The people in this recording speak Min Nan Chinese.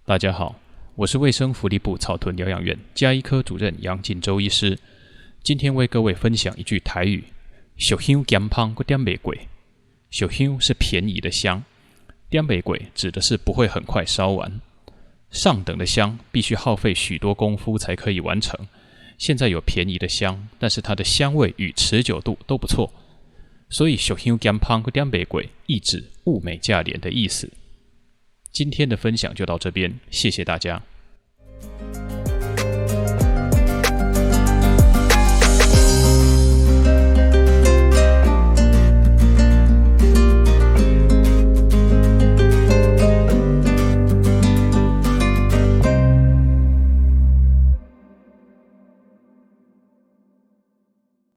大家好，我是衛生福利部草屯療養院家醫科主任楊錦洲醫師，今天為各位分享一句台語：俗香鹹芳閣點袂過。俗香是便宜的香，點袂過指的是不會很快燒完。上等的香必須耗費許多功夫才可以完成。現在有便宜的香，但是它的香味與持久度都不錯，所以俗香鹹芳閣點袂過，意指物美價廉的意思。今天的分享就到這邊，謝謝大家。